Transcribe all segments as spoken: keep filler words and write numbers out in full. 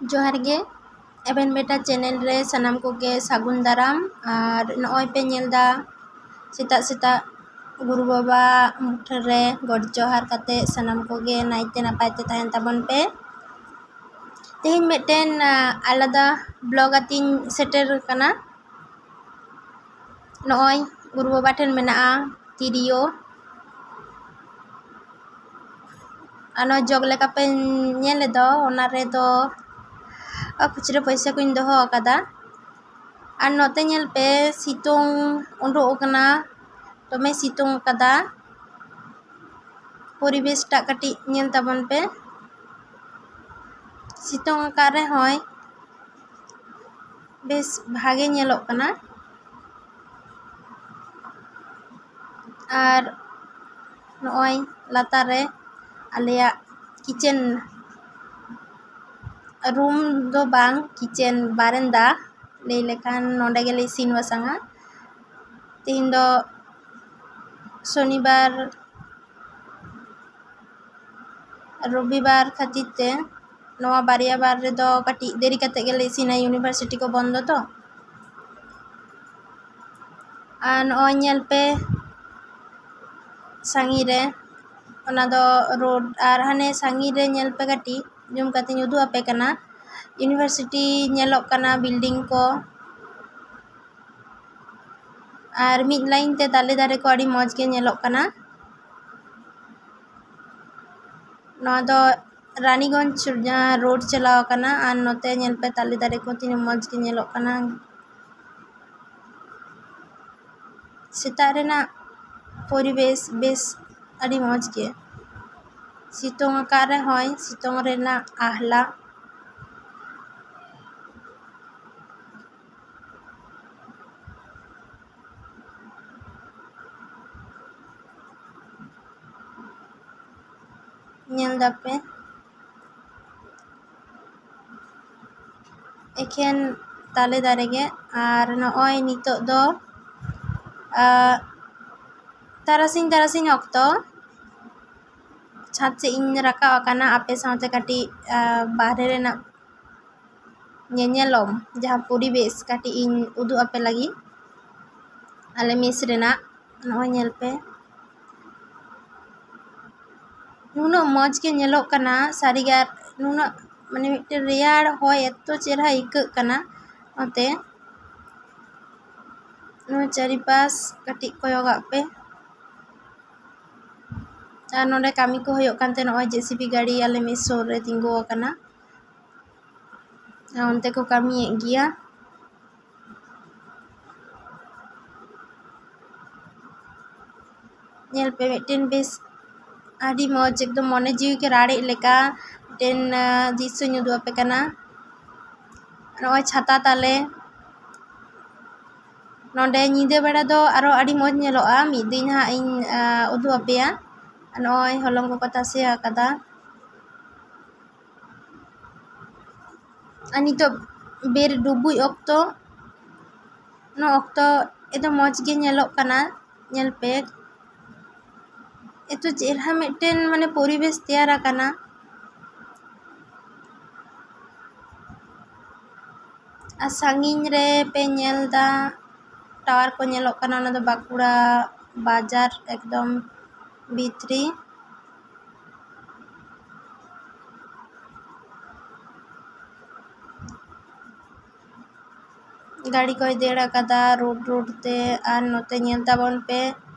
ᱡᱚᱦᱟᱨ ᱜᱮ, ᱮᱵᱷᱮᱱ ᱵᱮᱴᱟ ᱪᱮᱱᱮᱞ ᱨᱮ ᱥᱟᱱᱟᱢ ᱠᱚᱜᱮ ᱥᱟᱹᱜᱩᱱ ᱫᱟᱨᱟᱢ᱾ ᱟᱨ ᱱᱚᱜᱼᱚᱭ ᱯᱮ ᱧᱮᱞ ᱮᱫᱟ, ᱥᱮᱛᱟᱜ ᱥᱮᱛᱟᱜ ᱜᱩᱨᱩ ᱵᱟᱵᱟ ᱢᱩᱴᱷᱟᱹᱱ ᱨᱮ ᱜᱚᱰ ᱡᱚᱦᱟᱨ ᱠᱟᱛᱮ ᱥᱟᱱᱟᱢ ᱠᱚᱜᱮ ᱱᱟᱭᱛᱮ ᱱᱟᱯᱟᱭ ᱛᱮ ᱛᱟᱦᱮᱱ ᱛᱟᱵᱚᱱ ᱯᱮ᱾ ᱛᱮᱦᱮᱧ ᱢᱤᱫᱴᱮᱱ, ᱟ, ᱟᱞᱟᱫᱟ ᱵᱞᱚᱜ ᱟᱛᱤᱧ ᱥᱮᱴᱮᱨ ᱟᱠᱟᱱᱟ᱾ ᱱᱚᱜᱼᱚᱭ ᱜᱩᱨᱩ ᱵᱟᱵᱟ ᱴᱷᱮᱱ ᱢᱮᱱᱟᱜᱼᱟ ᱛᱤᱨᱭᱳ᱾ ᱟᱨ ᱱᱚᱣᱟ ᱡᱚᱜᱽ ᱞᱮᱠᱟ ᱯᱮ ᱧᱮᱞ ᱮᱫᱟ, ᱚᱱᱟ ᱨᱮᱫᱚ ᱠᱷᱩᱪᱨᱟᱹ ᱯᱚᱭᱥᱟ ᱠᱚᱧ ᱫᱚᱦᱚ ᱟᱠᱟᱫᱟ᱾ ᱟᱨ ᱱᱚᱛᱮ ᱧᱮᱞ ᱯᱮ, ᱥᱤᱛᱩᱝ ᱩᱰᱩᱠ ᱟᱠᱟᱱᱟ, ᱫᱚᱢᱮ ᱥᱤᱛᱩᱝ ᱟᱠᱟᱫᱟ᱾ ᱯᱚᱨᱤᱵᱮᱥ ᱴᱟᱜ ᱠᱟᱹᱴᱤᱡ ᱧᱮᱞ ᱛᱟᱵᱚᱱ ᱯᱮ᱾ ᱥᱤᱛᱩᱝ ᱟᱠᱟᱫ ᱨᱮᱦᱚᱸᱭ ᱵᱮᱥ ᱵᱷᱟᱜᱮ ᱧᱮᱞᱚᱜ ᱠᱟᱱᱟ᱾ ᱟᱨ ᱱᱚᱜᱼᱚᱭ ᱞᱟᱛᱟᱨ ᱨᱮ ᱟᱞᱮᱭᱟᱜ ᱠᱤᱪᱮᱱ ᱨᱩᱢ ᱫᱚ ᱵᱟᱝ, ᱠᱤᱪᱮᱱ ᱵᱟᱨᱮᱱᱫᱟ ᱞᱟᱹᱭ ᱞᱮᱠᱷᱟᱱ, ᱱᱚᱸᱰᱮ ᱜᱮᱞᱮ ᱤᱥᱤᱱ ᱵᱟᱥᱟᱝᱟ᱾ ᱛᱮᱦᱮᱧ ᱫᱚ ᱥᱚᱱᱤᱵᱟᱨ, ᱨᱚᱵᱤᱵᱟᱨ ᱠᱷᱟᱹᱛᱤᱨ ᱛᱮ ᱱᱚᱣᱟ ᱵᱟᱨᱭᱟ ᱵᱟᱨ ᱨᱮᱫᱚ ᱠᱟᱹᱴᱤᱡ ᱫᱮᱨᱤ ᱠᱟᱛᱮ ᱜᱮᱞᱮ ᱤᱥᱤᱱᱟ, ᱤᱭᱩᱱᱤᱵᱷᱟᱨᱥᱤᱴᱤ ᱠᱚ ᱵᱚᱱᱫᱚ ᱛᱚ᱾ ᱟᱨ ᱱᱚᱜᱼᱚᱭ ᱧᱮᱞ ᱯᱮ ᱥᱟᱺᱜᱤᱧ ᱨᱮ, ᱚᱱᱟ ᱫᱚ ᱨᱳᱰ, ᱟᱨ ᱦᱟᱱᱮ ᱥᱟᱺᱜᱤᱧ ᱨᱮ ᱧᱮᱞ ᱯᱮ ᱠᱟᱹᱴᱤᱡ, ᱡᱩᱢ ᱠᱟᱛᱮᱧ ᱩᱫᱩᱜ ᱟᱯᱮ ᱠᱟᱱᱟ, ᱤᱭᱩᱱᱤᱵᱷᱟᱨᱥᱤᱴᱤ ᱧᱮᱞᱚᱜ ᱠᱟᱱᱟ, ᱵᱤᱞᱰᱤᱝ ᱠᱚ᱾ ᱟᱨ ᱢᱤᱫ ᱞᱟᱭᱤᱱ ᱛᱮ ᱛᱟᱞᱮ ᱫᱟᱨᱮ ᱠᱚ ᱟᱹᱰᱤ ᱢᱚᱡᱽ ᱜᱮ ᱧᱮᱞᱚᱜ ᱠᱟᱱᱟ᱾ ᱱᱚᱣᱟ ᱫᱚ ᱨᱟᱱᱤᱜᱚᱸᱡᱽ, ᱡᱟᱦᱟᱸ ᱨᱳᱰ ᱪᱟᱞᱟᱣ ᱟᱠᱟᱱᱟ, ᱟᱨ ᱱᱚᱛᱮ ᱧᱮᱞ ᱯᱮ ᱛᱟᱞᱮ ᱫᱟᱨᱮ ᱠᱚ ᱛᱤᱱᱟᱹᱜ ᱢᱚᱡᱽ ᱜᱮ ᱧᱮᱞᱚᱜ ᱠᱟᱱᱟ᱾ ᱥᱮᱛᱟᱜ ᱨᱮᱱᱟᱜ ᱯᱚᱨᱤᱵᱮᱥ ᱵᱮᱥ ᱟᱹᱰᱤ ᱢᱚᱡᱽ ᱜᱮ᱾ ᱥᱤᱛᱩᱝ ᱟᱠᱟᱫ ᱨᱮᱦᱚᱸᱭ, ᱥᱤᱛᱩᱝ ᱨᱮᱱᱟᱜ ᱟᱦᱞᱟ᱾ ᱧᱮᱞ ᱫᱟᱯᱮ, ᱮᱠᱷᱮᱱ ᱛᱟᱞᱮ ᱫᱟᱨᱮ ᱜᱮ᱾ ᱟᱨ ᱱᱚᱜᱼᱚᱭ ᱱᱤᱛᱚᱜ ᱫᱚ, ᱟᱜ, ᱛᱟᱨᱟᱥᱤᱧ, ᱛᱟᱨᱟᱥᱤᱧ ᱚᱠᱛᱚ ᱪᱷᱟᱫᱽ ᱥᱮᱫ ᱤᱧ ᱨᱟᱠᱟᱵ ᱟᱠᱟᱱᱟ ᱟᱯᱮ ᱥᱟᱶᱛᱮ ᱠᱟᱹᱴᱤᱡ, ᱟᱜ, ᱵᱟᱦᱨᱮ ᱨᱮᱱᱟᱜ ᱧᱮᱧᱮᱞᱚᱢ, ᱡᱟᱦᱟᱸ ᱯᱚᱨᱤᱵᱮᱥ ᱠᱟᱹᱴᱤᱡ ᱤᱧ ᱩᱫᱩᱜ ᱟᱯᱮ ᱞᱟᱹᱜᱤᱫ, ᱟᱞᱮ ᱢᱮᱥ ᱨᱮᱱᱟᱜ᱾ ᱱᱚᱜᱼᱚᱭ ᱧᱮᱞ ᱯᱮ, ᱱᱩᱱᱟᱹᱜ ᱢᱚᱡᱽ ᱜᱮ ᱧᱮᱞᱚᱜ ᱠᱟᱱᱟ ᱥᱟᱹᱨᱤᱜᱮ᱾ ᱟᱨ ᱱᱩᱱᱟᱹᱜ, ᱢᱟᱱᱮ, ᱢᱤᱫᱴᱮᱱ ᱨᱮᱭᱟᱲ ᱦᱚᱭ ᱮᱛᱚ ᱪᱮᱦᱨᱟ ᱟᱹᱭᱠᱟᱹᱜ ᱠᱟᱱᱟ ᱱᱚᱛᱮ᱾ ᱱᱚᱣᱟ ᱪᱟᱹᱨᱤᱯᱟᱥ ᱠᱟᱹᱴᱤᱡ ᱠᱚᱭᱚᱜᱟᱜ ᱯᱮ᱾ ᱟᱨ ᱱᱚᱰᱮ ᱠᱟᱹᱢᱤ ᱠᱚ ᱦᱩᱭᱩᱜ ᱠᱟᱱ ᱛᱮ ᱱᱚᱜᱼᱚᱭ ᱡᱮ ᱥᱤ ᱵᱤ ᱜᱟᱹᱰᱤ ᱟᱞᱮ ᱢᱤᱫ ᱥᱩᱨ ᱨᱮ ᱛᱤᱸᱜᱩ ᱟᱠᱟᱱᱟ᱾ ᱟᱨ ᱚᱱᱛᱮ ᱠᱚ ᱠᱟᱹᱢᱤᱭᱮᱫ ᱜᱮᱭᱟ᱾ ᱧᱮᱞ ᱯᱮ, ᱢᱤᱫᱴᱮᱱ ᱵᱮᱥ ᱟᱹᱰᱤ ᱢᱚᱡᱽ, ᱮᱠᱫᱚᱢ ᱢᱚᱱᱮ ᱡᱤᱣᱤ ᱜᱮ ᱨᱟᱲᱮᱡ ᱞᱮᱠᱟ ᱢᱤᱫᱴᱮᱱ, ᱟᱸ, ᱫᱨᱤᱥᱥᱚᱧ ᱩᱫᱩᱜ ᱟᱯᱮ ᱠᱟᱱᱟ᱾ ᱱᱚᱜᱼᱚᱭ ᱪᱷᱟᱛᱟ ᱛᱟᱞᱮ᱾ ᱱᱚᱰᱮ ᱧᱤᱫᱟᱹ ᱵᱮᱲᱟ ᱫᱚ ᱟᱨᱚ ᱟᱹᱰᱤ ᱢᱚᱡᱽ ᱧᱮᱞᱚᱜᱼᱟ, ᱢᱤᱫ ᱫᱤᱱ ᱦᱟᱸᱜ ᱤᱧ, ᱟᱸ, ᱩᱫᱩᱜ ᱟᱯᱮᱭᱟ᱾ ᱱᱚᱜᱼᱚᱭ ᱦᱚᱞᱚᱝ ᱠᱚᱠᱚ ᱛᱟᱥᱮ ᱟᱠᱟᱫᱟ᱾ ᱟᱨ ᱱᱤᱛᱚᱜ ᱵᱮᱨ ᱰᱩᱵᱩᱡ ᱚᱠᱛᱚ, ᱱᱚᱣᱟ ᱚᱠᱛᱚ ᱮᱛᱚ ᱢᱚᱡᱽ ᱜᱮ ᱧᱮᱞᱚᱜ ᱠᱟᱱᱟ᱾ ᱧᱮᱞ ᱯᱮ, ᱮᱛᱚ ᱪᱮᱦᱨᱟ ᱢᱤᱫᱴᱮᱱ, ᱢᱟᱱᱮ, ᱯᱚᱨᱤᱵᱮᱥ ᱛᱮᱭᱟᱨ ᱟᱠᱟᱱᱟ᱾ ᱟᱨ ᱥᱟᱺᱜᱤᱧ ᱨᱮ ᱯᱮ ᱧᱮᱞ ᱮᱫᱟ, ᱴᱟᱣᱟᱨ ᱠᱚ ᱧᱮᱞᱚᱜ ᱠᱟᱱᱟ, ᱚᱱᱟ ᱫᱚ ᱵᱟᱸᱠᱩᱲᱟ ᱵᱟᱡᱟᱨ ᱮᱠᱫᱚᱢ ᱵᱷᱤᱛᱨᱤ᱾ ᱜᱟᱹᱰᱤ ᱠᱚᱭ ᱫᱟᱹᱲ ᱟᱠᱟᱫᱟ ᱨᱳᱰ ᱨᱳᱰ ᱛᱮ᱾ ᱟᱨ ᱱᱚᱛᱮ ᱧᱮᱞ ᱛᱟᱵᱚᱱ ᱯᱮ,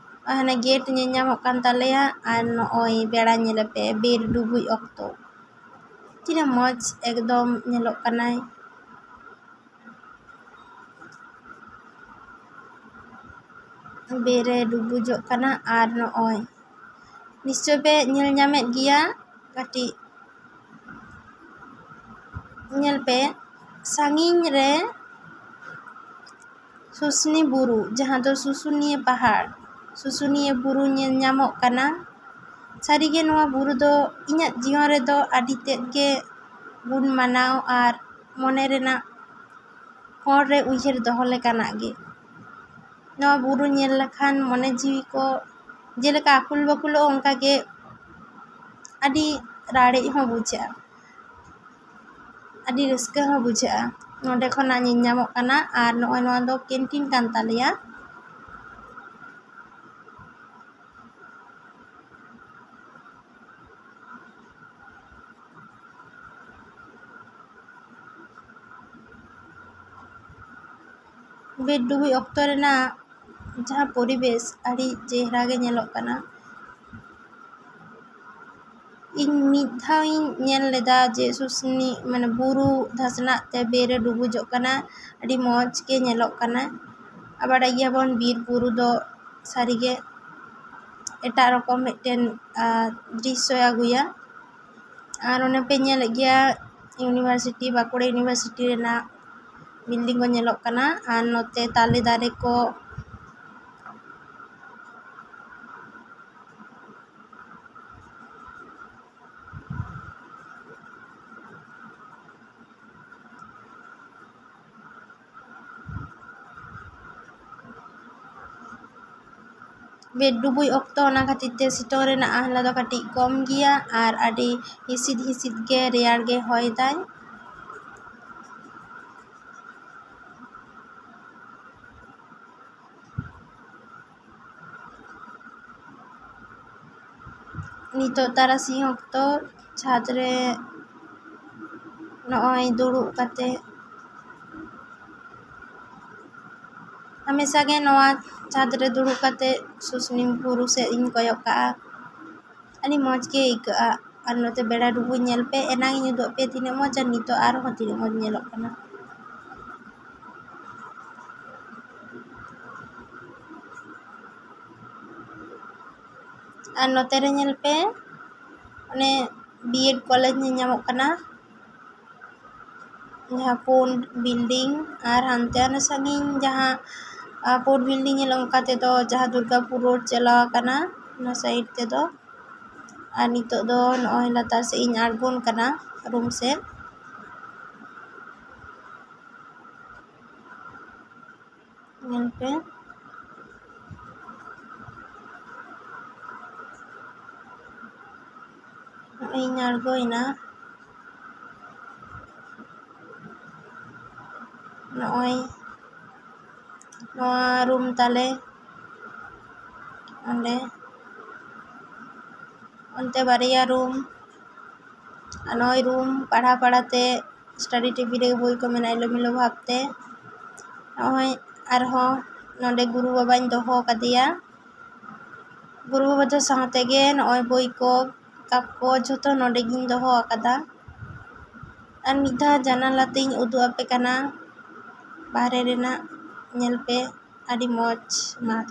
ᱦᱟᱱᱮ ᱜᱮᱴ ᱧᱮᱞ ᱧᱟᱢᱚᱜ ᱠᱟᱱ ᱛᱟᱞᱮᱭᱟ᱾ ᱟᱨ ᱱᱚᱜᱼᱚᱭ ᱵᱮᱲᱟ ᱧᱮᱞ ᱯᱮ, ᱵᱮᱨ ᱰᱩᱵᱩᱡ ᱚᱠᱛᱚ ᱛᱤᱱᱟᱹᱜ ᱢᱚᱡᱽ ᱮᱠᱫᱚᱢ ᱧᱮᱞᱚᱜ ᱠᱟᱱᱟᱭ᱾ ᱵᱮᱨ ᱮ ᱰᱩᱵᱩᱡᱚᱜ ᱠᱟᱱᱟ᱾ ᱟᱨ ᱱᱚᱜᱼᱚᱭ ᱱᱤᱥᱪᱳᱭ ᱯᱮ ᱧᱮᱞ ᱧᱟᱢᱮᱫ ᱜᱮᱭᱟ ᱠᱟᱹᱴᱤᱡ᱾ ᱧᱮᱞ ᱯᱮ, ᱥᱟᱺᱜᱤᱧ ᱨᱮ ᱥᱩᱥᱱᱤ ᱵᱩᱨᱩ, ᱡᱟᱦᱟᱸ ᱫᱚ ᱥᱩᱥᱩᱱᱤᱭᱟᱹ ᱯᱟᱦᱟᱲ, ᱥᱩᱥᱩᱱᱤᱭᱟᱹ ᱵᱩᱨᱩ ᱧᱮᱞ ᱧᱟᱢᱚᱜ ᱠᱟᱱᱟ᱾ ᱥᱟᱹᱨᱤᱜᱮ ᱱᱚᱣᱟ ᱵᱩᱨᱩ ᱫᱚ ᱤᱧᱟᱹᱜ ᱡᱤᱭᱚᱱ ᱨᱮᱫᱚ ᱟᱹᱰᱤ ᱛᱮᱫ ᱜᱮ ᱜᱩᱱ ᱢᱟᱱᱟᱣ ᱟᱨ ᱢᱚᱱᱮ ᱨᱮᱱᱟᱜ ᱦᱚᱨ ᱨᱮ ᱩᱭᱦᱟᱹᱨ ᱫᱚᱦᱚ ᱞᱮᱠᱟᱱᱟᱜ ᱜᱮ᱾ ᱱᱚᱣᱟ ᱵᱩᱨᱩ ᱧᱮᱞ ᱞᱮᱠᱷᱟᱱ ᱢᱚᱱᱮ ᱡᱤᱣᱤ ᱠᱚ ᱡᱮᱞᱮᱠᱟ ᱟᱹᱠᱩᱞ ᱵᱟᱹᱠᱩᱞᱚᱜᱼᱟ, ᱚᱱᱠᱟ ᱜᱮ ᱟᱹᱰᱤ ᱨᱟᱲᱮᱡ ᱦᱚᱸ ᱵᱩᱡᱷᱟᱹᱜᱼᱟ᱾ ᱟᱹᱰᱤ ᱨᱟᱹᱥᱠᱟᱹ ᱦᱚᱸ ᱵᱩᱡᱷᱟᱹᱜᱼᱟ᱾ ᱱᱚᱸᱰᱮ ᱠᱷᱚᱱᱟᱜ ᱧᱮᱞ ᱧᱟᱢᱚᱜ ᱠᱟᱱᱟ᱾ ᱟᱨ ᱱᱚᱜᱼᱚᱭ ᱱᱚᱣᱟ ᱫᱚ canteen ᱠᱟᱱ ᱛᱟᱞᱮᱭᱟ᱾ ᱵᱮᱫ ᱰᱩᱵᱩᱡ ᱚᱠᱛᱚ ᱨᱮᱱᱟᱜ ᱡᱟᱦᱟᱸ ᱯᱚᱨᱤᱵᱮᱥ, ᱟᱹᱰᱤ ᱪᱮᱦᱨᱟ ᱜᱮ ᱧᱮᱞᱚᱜ ᱠᱟᱱᱟ᱾ ᱤᱧ ᱢᱤᱫ ᱫᱷᱟᱣ ᱤᱧ ᱧᱮᱞ ᱞᱮᱫᱟ ᱡᱮ ᱥᱩᱥᱱᱤ, ᱢᱟᱱᱮ, ᱵᱩᱨᱩ ᱫᱷᱟᱥᱱᱟᱜ ᱛᱮ ᱵᱮᱨ ᱮ ᱰᱩᱵᱩᱡᱚᱜ ᱠᱟᱱᱟ᱾ ᱟᱹᱰᱤ ᱢᱚᱡᱽ ᱜᱮ ᱧᱮᱞᱚᱜ ᱠᱟᱱᱟ᱾ ᱟᱨ ᱵᱟᱲᱟᱭ ᱜᱮᱭᱟᱵᱚᱱ, ᱵᱤᱨ ᱵᱩᱨᱩ ᱫᱚ ᱥᱟᱹᱨᱤᱜᱮ ᱮᱴᱟᱜ ᱨᱚᱠᱚᱢ ᱢᱤᱫᱴᱮᱱ, ᱟᱨ, ᱫᱨᱤᱥᱥᱚᱭ ᱟᱹᱜᱩᱭᱟ᱾ ᱟᱨ ᱚᱱᱮ ᱯᱮ ᱧᱮᱞᱮᱫ ᱜᱮᱭᱟ university, ᱵᱟᱸᱠᱩᱲᱟ university ᱨᱮᱱᱟᱜ building ᱠᱚ ᱧᱮᱞᱚᱜ ᱠᱟᱱᱟ᱾ ᱟᱨ ᱱᱚᱛᱮ ᱛᱟᱞᱮ ᱫᱟᱨᱮ ᱠᱚ᱾ ᱵᱮᱨ ᱰᱩᱵᱩᱡ ᱚᱠᱛᱚ, ᱚᱱᱟ ᱠᱷᱟᱹᱛᱤᱨ ᱛᱮ ᱥᱤᱛᱩᱝ ᱨᱮᱱᱟᱜ ᱟᱦᱞᱟ ᱫᱚ ᱠᱟᱹᱴᱤᱡ ᱠᱚᱢ ᱜᱮᱭᱟ ᱟᱨ ᱟᱹᱰᱤ ᱦᱤᱥᱤᱫ ᱦᱤᱥᱤᱫ ᱜᱮ ᱨᱮᱭᱟᱲ ᱜᱮ ᱦᱚᱭ ᱫᱟᱭ᱾ ᱱᱤᱛᱚᱜ ᱛᱟᱨᱟᱥᱤᱧ ᱚᱠᱛᱚ ᱪᱷᱟᱫᱽ ᱨᱮ ᱱᱚᱜᱼᱚᱭ ᱫᱩᱲᱩᱵ ᱠᱟᱛᱮ, ᱦᱟᱢᱮᱥᱟ ᱜᱮ ᱱᱚᱣᱟ ᱪᱷᱟᱫᱽ ᱨᱮ ᱫᱩᱲᱩᱵ ᱠᱟᱛᱮ ᱥᱩᱥᱱᱤ ᱵᱩᱨᱩ ᱥᱮᱫ ᱤᱧ ᱠᱚᱭᱚᱜ ᱠᱟᱜᱼᱟ᱾ ᱟᱹᱰᱤ ᱢᱚᱡᱽ ᱜᱮ ᱟᱹᱭᱠᱟᱹᱜᱼᱟ᱾ ᱟᱨ ᱱᱚᱛᱮ ᱵᱮᱲᱟ ᱰᱩᱵᱩᱡ ᱧᱮᱞ ᱯᱮ, ᱮᱱᱟᱝ ᱤᱧ ᱩᱫᱩᱜ ᱟᱯᱮᱭᱟ ᱛᱤᱱᱟᱹᱜ ᱢᱚᱡᱽ, ᱟᱨ ᱱᱤᱛᱚᱜ ᱟᱨᱦᱚᱸ ᱛᱤᱱᱟᱹᱜ ᱢᱚᱡᱽ ᱧᱮᱞᱚᱜ ᱠᱟᱱᱟ᱾ ᱟᱨ ᱱᱚᱛᱮ ᱨᱮ ᱧᱮᱞ ᱯᱮ, ᱚᱱᱮ B.Ed college ᱧᱮᱞ ᱧᱟᱢᱚᱜ ᱠᱟᱱᱟ, ᱡᱟᱦᱟᱸ ᱯᱩᱸᱰ building, ᱟᱨ ᱦᱟᱱᱛᱮ ᱦᱟᱱᱮ ᱥᱟᱺᱜᱤᱧ ᱡᱟᱦᱟᱸ, ᱟ, ᱯᱩᱸᱰ building ᱧᱮᱞᱚᱜ, ᱚᱱᱠᱟ ᱛᱮᱫᱚ ᱡᱟᱦᱟᱸ ᱫᱩᱨᱜᱟᱯᱩᱨ road ᱪᱟᱞᱟᱣ ᱟᱠᱟᱱᱟ, ᱚᱱᱟ side ᱛᱮᱫᱚ᱾ ᱟᱨ ᱱᱤᱛᱚᱜ ᱫᱚ ᱱᱚᱜᱼᱚᱭ ᱞᱟᱛᱟᱨ ᱥᱮᱫ ᱤᱧ ᱟᱬᱜᱚᱱ ᱠᱟᱱᱟ, room ᱥᱮᱫ᱾ ᱧᱮᱞ ᱯᱮ, ᱱᱚᱜᱼᱚᱭ ᱤᱧ ᱟᱬᱜᱚᱭᱮᱱᱟ᱾ ᱱᱚᱜᱼᱚᱭ ᱱᱚᱣᱟ ᱨᱩᱢ ᱛᱟᱞᱮ, ᱚᱸᱰᱮ ᱚᱱᱛᱮ ᱵᱟᱨᱭᱟ ᱨᱩᱢ, ᱟᱨ ᱱᱚᱜᱼᱚᱭ ᱨᱩᱢ ᱯᱟᱲᱦᱟᱣ ᱯᱟᱲᱦᱟᱣ ᱛᱮ study table ᱨᱮ ᱵᱳᱭ ᱠᱚ ᱢᱮᱱᱟᱜᱼᱟ ᱮᱞᱳᱢᱮᱞᱳ ᱵᱷᱟᱵᱽ ᱛᱮ᱾ ᱱᱚᱜᱼᱚᱭ ᱟᱨᱦᱚᱸ ᱱᱚᱰᱮ ᱜᱩᱨᱩ ᱵᱟᱵᱟᱧ ᱫᱚᱦᱚ ᱠᱟᱫᱮᱭᱟ᱾ ᱜᱩᱨᱩ ᱵᱟᱵᱟ ᱫᱚ ᱥᱟᱶ ᱛᱮᱜᱮ ᱱᱚᱜᱼᱚᱭ ᱵᱳᱭ ᱠᱚ, ᱠᱟᱯ ᱠᱚ ᱡᱷᱚᱛᱚ ᱱᱚᱰᱮ ᱜᱤᱧ ᱫᱚᱦᱚ ᱟᱠᱟᱫᱟ᱾ ᱟᱨ ᱢᱤᱫ ᱫᱷᱟᱣ ᱡᱟᱱᱟᱞᱟ ᱛᱤᱧ ᱩᱫᱩᱜ ᱟᱯᱮ ᱠᱟᱱᱟ, ᱵᱟᱦᱨᱮ ᱨᱮᱱᱟᱜ ᱧᱮᱞ ᱯᱮ, ᱟᱹᱰᱤ ᱢᱚᱡᱽ᱾ ᱢᱟ ᱛᱚᱵᱮ᱾